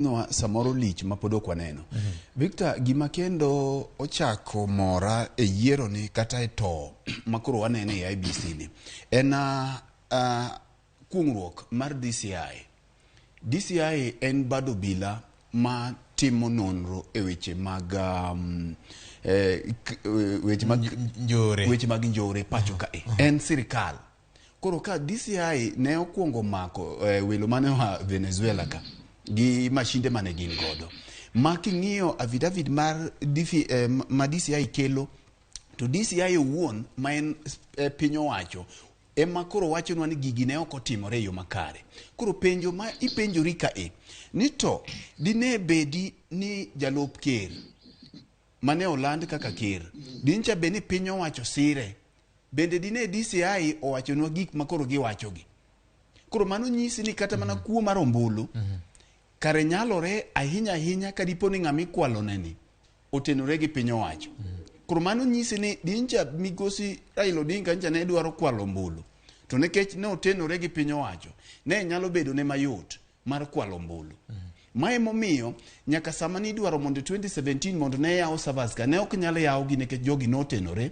No, samoro lich ma pod ok waneno. Victor, gima kendo ochako mora e yiero ni kata e to makoro wanene e IEBC ni en kuong'ruok mar DCI. DCI en bad obila ma timo nonro e weche mag weche mag njore. Weche mag njore pacho kae. En sirikal. Koro ka DCI ne okwongo mako welo mane oa Venezuela ka gi mashinde mane gin godo, ma king'iyo affidavit mar DF, ma DCI kelo, to DCI owuon ma en piny owacho ema koro wachonwa ni gigi ne ok otimore e yo makare. Koro penjo ma ipenjori kae ni to dine bedi ni jalup ker mane oland kaka ker dincha bed ni piny owacho sire, bende dine DCI owachonwa gik ma koro giwachogi? Koro mano nyisi ni kata mana kuo mar ombulu kare nyalore ahinya ahinya ka dipo ni ng'ama ikwalo neni otenore gi piny owacho. Koro mano nyisi ni dincha migosi Raila Odinga ncha ne dwaro kwalo ombulu, to nikech ne otenore gi piny owacho, ne nyalo bedo ne mayot mar kwalo ombulu. Ma emomiyo nyaka sama nidwaro mondo 2017 mondo ne yaw servers ka, ne ok nyal yawgi nikech jogi notenore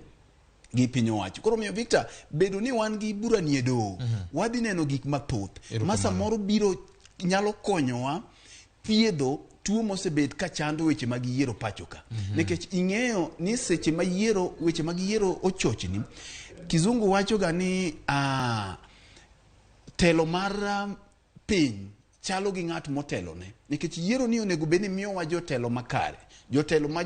gi piny owacho. Koro miyo Victor, bedo ni wan gi bura ni e doho, wadhi neno gik mathoth ma samoro biro nyalo konyowa thiedho tuo mosebet ka chando weche mag yiero pacho ka. Nikech ing'eyo ni seche ma yiero, weche mag yiero ochochni, kizungu wacho ga ni telo mar piny chalo gi ng'at motelone, nikech yiero ni onego bed ni miyowa jotelo makare, jotelo ma